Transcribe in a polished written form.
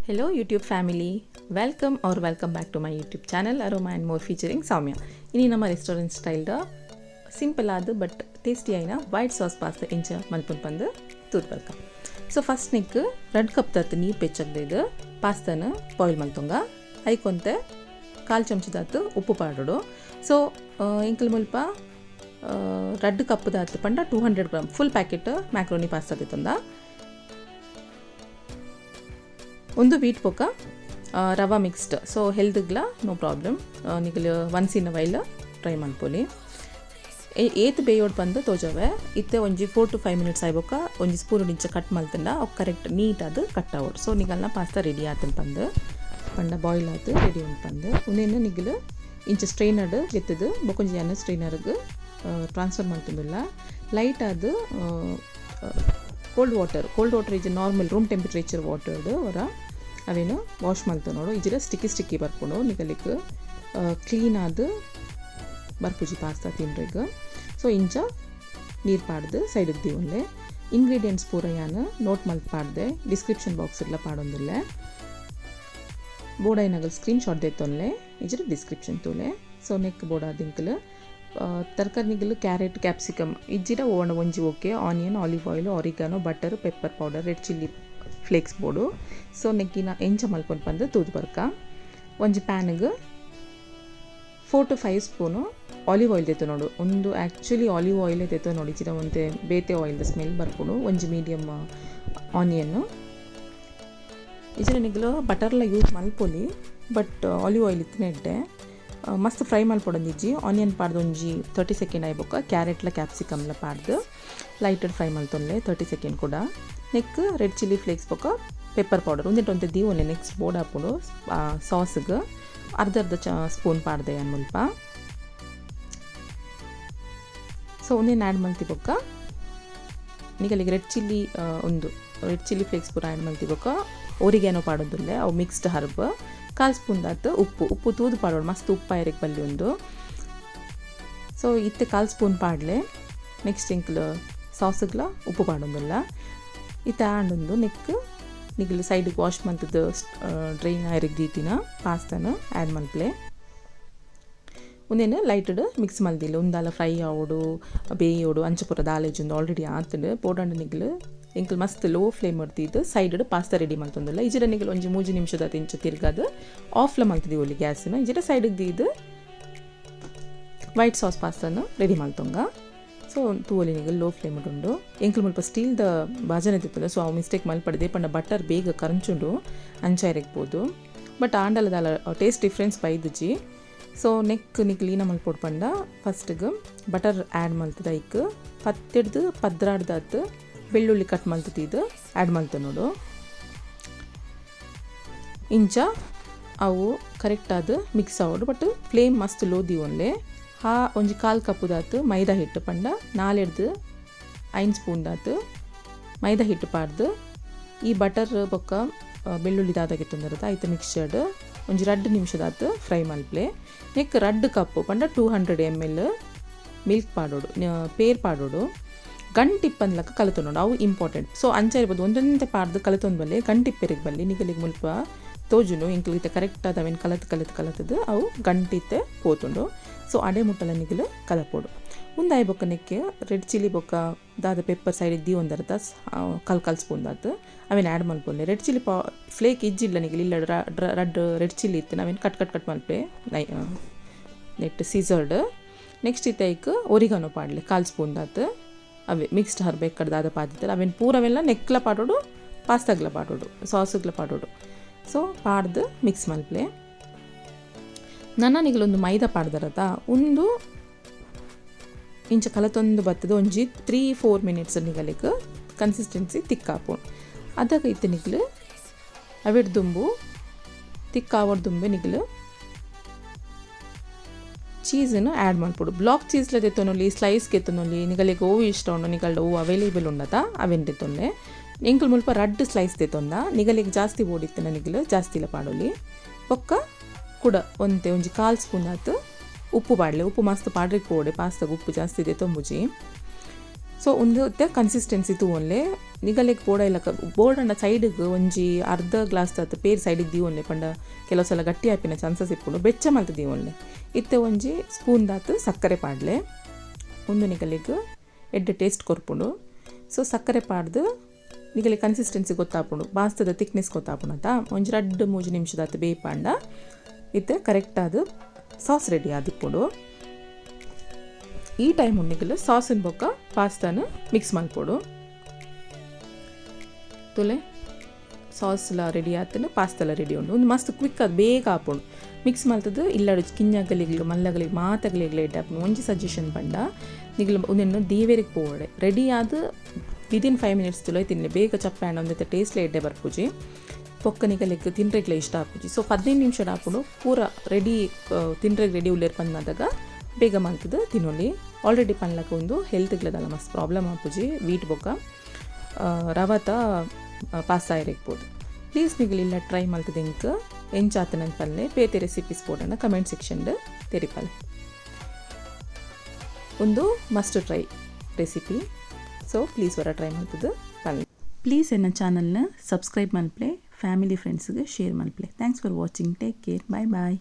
Hello YouTube family, welcome or welcome back to my YouTube channel Aroma and More featuring Soumya. ಇನಿ ನಮ್ಮ restaurant ಸ್ಟೈಲ್ದ simple ಆದ್ but tasty ಆಯಿನ white sauce pasta ಎಂಚ ಮಲ್ಪುನ್ ಪಂದ್ ತೂದ್ ಬಲ್ಕ. ಸೊ first ನೆಕ್ ರಡ್ಡ್ ಕಪ್ ದಾತ್ ನೀರು ಬೆಚ್ಚಗ್ದ ಪಾಸ್ತಾನ ಬಾಯ್ಲ್ ಮಲ್ತೊಂಗ. ಐಕೊಂತೆ ಕಾಲು ಚಮಚದಾತ್ ಉಪ್ಪು ಪಾಡೋಡು. ಸೊ ಎಂಕಲ್ ಮುಲ್ಪ ರಡ್ಡ್ ಕಪ್ ದಾತ್ ಪಂಡ 200 gram full packet macaroni pasta ದೆತ್ತೊಂದ. ಉಂದು ವೀಟ್ ಬೊಕ್ಕ ರವಾ ಮಿಕ್ಸ್ಡ್, ಸೊ ಹೆಲ್ತ್ಗ್ಲ ನೋ ಪ್ರಾಬ್ಲಮ್. ನಿಗಲ್ once in while try ಮಲ್ಪೊಲಿ. ಏತ್ ಬೇಯೋಡ್ ಪಂದ್ ತೋಜವೆ. ಇತ್ತೆ ಒಂಜಿ 4 ಟು 5 ಮಿನಿಟ್ಸ್ ಆಯ್ಬೊಕ್ಕ ಒಂಜಿ ಸ್ಪೂನ್ ಇಂಚ ಕಟ್ ಮಲ್ತಂಡ ಅವು ಕರೆಕ್ಟ್ ನೀಟ್ ಆದ್ ಕಟ್ ಆವೊಡು. ಸೊ ನಿಗಲ್ನ ಪಾಸ್ತಾ ರೆಡಿ ಆತುಂಡು ಪಂದ್ ಪಂಡ ಬಾಯ್ಲ್ ಆದ್ ರೆಡಿ ಉಂಡು ಪಂದ್. ಉಂದೆನ್ ನಿಗಲ್ ಇಂಚ ಸ್ಟ್ರೈನರ್ಡ್ ಗೆತ್ತುದು ಬೊಕೊಂಜಿ ಯಾನ್ ಸ್ಟ್ರೈನರ್ಗ್ ಟ್ರಾನ್ಸ್ಫರ್ ಮಲ್ತೊಂದುಲ್ಲ. ಲೈಟ್ ಆದ್ cold water, cold water ಇಜ್ಜಿ normal room temperature water ಒರ ಅವೇನು ವಾಶ್ ಮಲ್ತೊನೊಡು. ಇಜ್ಜಿಡ ಸ್ಟಿಕ್ಕಿ ಸ್ಟಿಕ್ಕಿ ಬರ್ಪುಂಡು, ನಿಗಲಿಕ್ ಕ್ಲೀನ್ ಆದ್ ಬರ್ಪುಜಿ ಪಾಸ್ತಾ ತಿನ್ರೆಗ್. ಸೊ ಇಂಚ ನೀರು ಪಾಡ್ದು ಸೈಡಿಗೆ ದೀವೊನ್ಲೆ. ಇಂಗ್ರೀಡಿಯೆಂಟ್ಸ್ ಪೂರ ಯಾನ್ ನೋಟ್ ಮಲ್ತ್ ಪಾಡ್ದೆ, ಡಿಸ್ಕ್ರಿಪ್ಷನ್ ಬಾಕ್ಸ್ ಡ್ಲ ಪಾಡೊಂದುಲ್ಲೆ. ಬೋಡಾಯಿನಗಲ್ ಸ್ಕ್ರೀನ್ ಶಾಟ್ ದೆತ್ತೊನ್ಲೆ, ಇಜ್ಜಿಡ ಡಿಸ್ಕ್ರಿಪ್ಷನ್ ತೂಲೆ. ಸೊ ನೆಕ್ ಬೋಡಾದ್ ಎಂಕುಲು ತರಕಾರಿ ನಿಗಲು ಕ್ಯಾರೆಟ್, ಕ್ಯಾಪ್ಸಿಕಮ್ ಇಜ್ಜಿಡ ಓಣ ಒಂಜಿ okay, onion, olive oil, oregano, butter, pepper powder, red chilli flakes ಬೋಡು. ಸೊ ನೆಕ್ಕಿನ ಎಂಚ ಮಲ್ಪೊನ್ ಪಂದ್ ತೂದು ಬರ್ಕ. ಒಂಜಿ ಪ್ಯಾನ್ಗ್ 4 to 5 spoon olive oil ದೆತ್ತೊನೊಡು. ಉಂದು actually olive oil ದೆತ್ತೊನೊಡು, ಇಜ್ಜಿಡ ಒಂತೆ ಬೇತೆ ಆಯಿಲ್ದ ಸ್ಮೆಲ್ ಬರ್ಪುಂಡು. ಒಂಜಿ ಮೀಡಿಯಮ್ ಆನಿಯನ್, ಇಜ್ಜಿಡ ನಿಗುಲು ಬಟರ್ಲ ಯೂಸ್ ಮಲ್ಪೊಲಿ, but olive oil ಇತ್ತಿನ ಎಡ್ಡೆ. ಮಸ್ತ್ ಫ್ರೈ ಮಲ್ಪೊಡೊಂದಿಜ್ಜಿ. ಆನಿಯನ್ ಪಾಡ್ದು ಒಂಜಿ 30 ಸೆಕೆಂಡ್ ಆಯ್ಬೊಕ್ಕ ಕ್ಯಾರೆಟ್ಲ ಕ್ಯಾಪ್ಸಿಕಮ್ಲ ಪಾಡ್ದು ಲೈಟಡ್ ಫ್ರೈ ಮಲ್ತೊನ್ಲೆ 30 ಸೆಕೆಂಡ್ ಕೂಡ. ನೆಕ್ red chilli flakes ಬೊಕ್ಕ ಪೆಪ್ಪರ್ ಪೌಡರ್ ಉಂದೆಟ್ ಒಂತೆ ದೀವೊನ್ಲೆ, ನೆಕ್ಸ್ಟ್ ಬೋಡ್ ಆಪುಂಡು ಸಾಸ್ಗ್. ಅರ್ಧ ಅರ್ಧ ಚ ಸ್ಪೂನ್ ಪಾಡ್ದೆ ಯಾನ್ ಮುಲ್ಪ. ಸೊ ಉಂದೆನ್ ಆ್ಯಡ್ ಮಲ್ತಿ ಬೊಕ್ಕ ನಿಗಲಿಗೆ ರೆಡ್ ಚಿಲ್ಲಿ, ಉಂದು red chilli flakes ಪೂರ ಆ್ಯಡ್ ಮಲ್ತಿ ಬೊಕ್ಕ ಒರಿಗ್ಯಾನೋ ಪಾಡೊಂದುಲ್ಲೆ, ಅವು ಮಿಕ್ಸ್ಡ್ ಹರ್ಬ್. ಕಾಲು ಸ್ಪೂನ್ ದಾತ್ ಉಪ್ಪು. ಉಪ್ಪು ತೂದು ಪಾಡೋಡು, ಮಸ್ತ್ ಉಪ್ಪು ಆಯೆರೆಗ್ ಬಲ್ಲಿ ಉಂದು. ಸೊ ಇತ್ತೆ ಕಾಲು ಸ್ಪೂನ್ ಪಾಡ್ಲೆ. ನೆಕ್ಸ್ಟ್ ಎಂಕ್ಲು ಸಾಸ್ಗ್ಲ ಉಪ್ಪು ಪಾಡೊಂದುಲ್ಲ. ಇತ್ತೆ ಆಂಡೊಂದು ನೆಕ್ ನಿಗಲು ಸೈಡ್ಗೆ ವಾಶ್ ಮಲ್ತದ ಡ್ರೈನ್ ಆಯೆರೆಗ್ ದೀತಿನ ಪಾಸ್ತಾನ ಆ್ಯಡ್ ಮಲ್ಪಲೆ. ಉಂದೆನ್ ಲೈಟ್ಡ್ ಮಿಕ್ಸ್ ಮಲ್ದಿಲ್ಲ. ಉಂದಾಲ ಫ್ರೈ ಆವೊಡು, ಬೇಯೋಡು ಅಂಚ ಪೂರ ದಾಲೇಜುಂದು ಆಲ್ರೆಡಿ ಆತುಂಡು. ಬೋಡಾಂಡ ನಿಗಲು ಎಂಕುಲು ಮಸ್ತ್ ಲೋ ಫ್ಲೇಮ್ ದೀದ್ side pasta ready ಮಲ್ತೊಂದುಲ್ಲ. ಇಜಿಡ ನಿಗಲು ಒಂಜಿ ಮೂಜಿ ನಿಮಿಷದ ಇಂಚ ತಿರ್ಗಾದ್ ಆಫ್ಲ ಮಲ್ತದೀವೊಲಿ ಗ್ಯಾಸ್ನ. ಇಜಿಡ ಸೈಡ್ಗೆ ದೀದ್ ವೈಟ್ ಸಾಸ್ ಪಾಸ್ತಾನ ರೆಡಿ ಮಲ್ತೊಂಗ. ಸೊ ತೂವೊಲಿ ನಿಗಲ್, ಲೋ ಫ್ಲೇಮ್ ಉಂಡು. ಎಂಕುಲು ಮುಲ್ಪ ಸ್ಟೀಲ್ದ ಬಾಜನ ತಿತ್ತುಂಡು. ಸೊ ಅವು ಮಿಸ್ಟೇಕ್ ಮಲ್ಪಡದೆ ಪಂಡ ಬಟರ್ ಬೇಗ ಕರಂಚುಂಡು, ಅಂಚ ಇರಕ್ಬೋದು. ಬಟ್ ಆಂಡಲ ದಾಲ ಟೇಸ್ಟ್ ಡಿಫ್ರೆನ್ಸ್ ಬೈದುಜಿ. ಸೊ ನೆಕ್ ನಿಕ್ಲ್ ಮಲ್ಪೊಡು ಪಂಡ ಫಸ್ಟ್ಗೆ ಬಟರ್ ಆ್ಯಡ್ ಮಲ್ತದ ಐಕ್ ಪತ್ತೆಡ್ದು ಪದ್ರಾಡ್ದಾತ್ ಬೆಳ್ಳುಳ್ಳಿ ಕಟ್ ಮಲ್ತದ ಆ್ಯಡ್ ಮಲ್ತೊನೊಡು. ಇಂಚ ಅವು ಕರೆಕ್ಟ್ ಆದ್ ಮಿಕ್ಸ್ ಆವೊಡು, ಬಟ್ ಫ್ಲೇಮ್ ಮಸ್ತ್ ಲೋ ದೀವೊನ್ಲೆ. ಹಾ, ಒಂಜಿ ಕಾಲು ಕಪ್ಪುದಾತ್ ಮೈದಾ ಹಿಟ್ಟು, ಪಂಡ ನಾಲೆಡ್ದು ಐನ್ ಸ್ಪೂನ್ ದಾತ್ ಮೈದಾ ಹಿಟ್ಟು ಪಾಡ್ದು ಈ ಬಟರ್ ಬೊಕ್ಕ ಬೆಳ್ಳುಳ್ಳಿ ದಾದಾಗಿತ್ತಂದ್ರೆ ಐತ ಮಿಕ್ಸ್ಚರ್ಡ್ ಒಂಜಿ ರಡ್ಡ್ ನಿಮಿಷದಾತ್ ಫ್ರೈ ಮಲ್ಪಲೆ. ನೆಕ್ ರಡ್ಡ್ ಕಪ್ ಪಂಡ 200 ml milk ಪಾಡೋಡು, ಪೇರ್ ಪಾಡೋಡು. ಗಂಟಿಪ್ಪನ್ಲಕ್ಕ ಕಲತೊನೊಡು, ಅವು ಇಂಪಾರ್ಟೆಂಟ್. ಸೊ ಅಂಚ ಇರ್ಬೋದು, ಒಂದೊಂದೇ ಪಾಡ್ದು ಕಲತೊಂದು ಬಲ್ಲೆ, ಗಂಟಿಪ್ಪೆರಿಗೆ ಬಲ್ಲಿ. ನಿಗಲಿಗೆ ಮುಲ್ಪ ತೋಜುನು, ಎಂಕ್ಲಿಗೆ ಕರೆಕ್ಟ್ ಆದ ಅವೇನು ಕಲತ್ ಕಲತ್ ಕಲತದು ಅವು ಗಂಟಿತ್ತೆ ಪೋತುಂಡು. ಸೊ ಅಡೆ ಮುಟ್ಟಲ ನಿಗಲು ಕಲಪೊಡು. ಉಂದಾಯಿ ಬೊಕ್ಕ ನೆಕ್ಕೆ ರೆಡ್ ಚಿಲ್ಲಿ ಬೊಕ್ಕ ದಾದ ಪೆಪ್ಪರ್ ಸೈಡ್ ದೀವೊಂದರ್ತ ಕಾಲ್ ಕಾಲ್ ಸ್ಪೂನ್ ದಾತ್ ಅವೇನು ಆ್ಯಡ್ ಮಲ್ಪೊನ್ಲೆ. ರೆಡ್ ಚಿಲ್ಲಿ ಪಾ ಫ್ಲೇಕ್ ಇಜ್ಜಿಲ್ಲ ನಿಗಲ್ ಇಲ್ಲ ರಡ್ಡ್ ರೆಡ್ ಚಿಲ್ಲಿ ಇತ್ತು, ಅವೇನು cut cut cut ಮಲ್ಪೆ ನೈ ನೆಟ್ ಸೀಸರ್ಡ್. ನೆಕ್ಸ್ಟ್ ಇತ್ತೆ ಐಕ್ ಒರಿಗಾನೋ ಪಾಡ್ಲೆ ಕಾಲ್ ಸ್ಪೂನ್ ದಾತ್. ಅವೇ ಮಿಕ್ಸ್ಡ್ ಹರ್ಬ್ ಎಕ್ಕಡ್ ದಾದ ಪಾದಿತ್ತಲ್ಲ, ಅವೇನು ಪೂರವೆಲ್ಲ ನೆಕ್ಲ ಪಾಡೋಡು, ಪಾಸ್ತಾಗ್ಲ ಪಾಡೋಡು, ಸಾಸ್ಗ್ಲ ಪಾಡೋಡು. ಸೊ ಪಾಡ್ದು ಮಿಕ್ಸ್ ಮಲ್ಪಲೆ. ನನ ನಿಗಲೊಂದು ಮೈದಾ ಪಾಡ್ದರತ ಉಂದು ಇಂಚ ಕಲತೊಂದು ಬತ್ತದ. ಒಂಜಿ 3-4 ಮಿನಿಟ್ಸ್ ನಿಗಲಿಕ್ ಕನ್ಸಿಸ್ಟೆನ್ಸಿ ತಿಕ್ಕಾಪುಂಡು. ಅದಗ ಇತ್ತೆ ನಿಗ್ಲು ಅವೆಡ್ ದುಂಬು, ತಿಕ್ಕಾವಡ್ ದುಂಬೆ ನಿಗಲು ಚೀಸನ್ನು ಆ್ಯಡ್ ಮಲ್ಪೊಡು. ಬ್ಲಾಕ್ ಚೀಸ್ಲ ದೆತ್ತೊನೊಲಿ, ಸ್ಲೈಸ್ ದೆತ್ತೊನೊಲಿ. ನಿಗಲಿಗೆ ಓವು ಇಷ್ಟ ಉಂಡು, ನಿಗಲ್ಡ ಓವು ಅವೈಲೇಬಲ್ ಉಂಡತ ಅವೆನ್ ದೆತ್ತೊನ್ಲೆ. ಎಂಕುಲು ಮುಲ್ಪ ರಡ್ಡ್ ಸ್ಲೈಸ್ ದೆತ್ತೊಂದ. ನಿಗಲಿಗೆ ಜಾಸ್ತಿ ಬೋಡಿತ್ತಿನ ನಿಗಲು ಜಾಸ್ತಿಲ ಪಾಡೊಲಿ. ಬೊಕ್ಕ ಕುಡ ಒಂತೆ ಒಂಜಿ ಕಾಲು ಸ್ಪೂನ್ ಆತು ಉಪ್ಪು ಪಾಡ್ಲೆ. ಉಪ್ಪು ಮಸ್ತ್ ಪಾಡ್ರಿಗೆ ಪೋಡೆ, ಪಾಸ್ತಾಗ ಉಪ್ಪು ಜಾಸ್ತಿ ದೆತ್ತೊಂಬುಜಿ. ಸೊ ಉಂದು ಇತ್ತೆ ಕನ್ಸಿಸ್ಟೆನ್ಸಿ ತೂವೊನ್ಲೆ. ನಿಗಲೆಗ್ ಬೋಡಾಯಿಲಕ ಬೋಡಂಡ ಸೈಡ್ಗ್ ಒಂಜಿ ಅರ್ಧ ಗ್ಲಾಸ್ ದಾತ್ ಪೇರ್ ಸೈಡ್ಗ್ ದೀವೊನ್ಲೆ. ಪಂಡ ಕೆಲವು ಸಲ ಗಟ್ಟಿ ಆಪಿನ ಚಾನ್ಸಸ್ ಇಪ್ಪುಂಡು. ಬೆಚ್ಚ ಮಲ್ತ್ ದೀವೊನ್ಲೆ. ಇತ್ತೆ ಒಂಜಿ ಸ್ಪೂನ್ ದಾತ್ ಸಕ್ಕರೆ ಪಾಡ್ಲೆ. ಉಂದು ನಿಗಲೆಗ್ ಎಡ್ಡೆ ಟೇಸ್ಟ್ ಕೊರ್ಪುಂಡು. ಸೊ ಸಕ್ಕರೆ ಪಾಡ್ದು ನಿಗಲೆ ಕನ್ಸಿಸ್ಟೆನ್ಸಿ ಗೊತ್ತಾಪುಂಡು, ಪಾಸ್ತದ ತಿಕ್ನೆಸ್ ಗೊತ್ತಾಪುಂಡು ಅತ್ತಾ. ಒಂಜಿ 2-3 ನಿಮಿಷದಾತ್ ಬೇಯ್ಪಾಂಡ ಇತ್ತೆ ಕರೆಕ್ಟಾದ್ ಸಾಸ್ ರೆಡಿ ಆದಿಪ್ಪುಂಡು. ಈ ಟೈಮ್ ನಿಗಲು ಸಾಸನ್ ಬೊಕ್ಕ ಪಾಸ್ತಾನ ಮಿಕ್ಸ್ ಮಲ್ಪೊಡು. ತುಲೆ, ಸಾಸ್ಲ ರೆಡಿ ಆತನ, ಪಾಸ್ತಾಲ ರೆಡಿ ಉಂಡು. ಒಂದು ಮಸ್ತ್ ಕ್ವಿಕ್ ಅದು, ಬೇಗ ಆಪುಂಡು. ಮಿಕ್ಸ್ ಮಲ್ತದ್ದು ಇಲ್ಲಡು ಕಿഞ്ഞಗಲಿಗ್ಲು ಮಲ್ಲಗಲಿಗ್ ಮಾತಗಲಿಗ್ಲು ಎಡ್ಡೆ ಆಪುಂಡು. ಒಂಜಿ ಸಜೆಷನ್ ಪಂಡ, ನಿಗಲು ಉಂದೆನ್ ದೀವೆರಿಗೆ ಪೋವಡೆ, ರೆಡಿ ಆದ್ ವಿದಿನ್ 5 ಮಿನಿಟ್ಸ್ ತುಲೈ ತಿನ್ಲೆ. ಬೇಗ ಚಪ್ಪೆ ಆಂಡ ಒಂದೆತ ಟೇಸ್ಟ್ಲ ಎಡ್ಡೆ ಬರ್ಪುಜಿ, ಬೊಕ್ಕ ನಿಗಲೆಗ್ ತಿನ್ರೆಗ್ಲ ಇಷ್ಟ ಆಪುಜಿ. ಸೊ 15 ನಿಮಿಷ ಆಪುಂಡು ಪೂರ ರೆಡಿ. ತಿನ್ರೆಗ್ ರೆಡಿ ಉಲ್ಲೇರ್ ಪನ್ನಾದಾಗ ಬೇಗ ಮಲ್ತದು ತಿನ್ನೊಲಿ. ಆಲ್ರೆಡಿ ಪನ್ಲಕ ಒಂದು ಹೆಲ್ತ್ಗ್ಲದಲ್ಲ ಮಸ್ತ್ ಪ್ರಾಬ್ಲಮ್ ಆಪುಜಿ. ವೀಟ್ ಬೊಕ್ಕ ರವತ ಪಾಸ್ತಾ ಇರಬಹುದು. ಪ್ಲೀಸ್ ನಿಗಲ್ ಇಲ್ಲ ಟ್ರೈ ಮಲ್ತದ ಎಂಕ್ ಎಂಚಾತನಂತ ಪಲ್ಲೆ. ಬೇತೆ ರೆಸಿಪೀಸ್ ಬೋಡಂಡ ಕಮೆಂಟ್ ಸೆಕ್ಷನ್ ತೆರಿಪಲ್. ಒಂದು must try recipe. So please ಒರ ಟ್ರೈ ಮಲ್ತದು ಪಲ್ಲೆ. ಪ್ಲೀಸ್ ಎನ್ನ ಚಾನಲ್ನ ಸಬ್ಸ್ಕ್ರೈಬ್ ಮಲ್ಪ್ಲೆ, ಫ್ಯಾಮಿಲಿ ಫ್ರೆಂಡ್ಸ್ಗೆ ಶೇರ್ ಮಲ್ಪ್ಲೆ. Thanks for watching. Take care. Bye bye.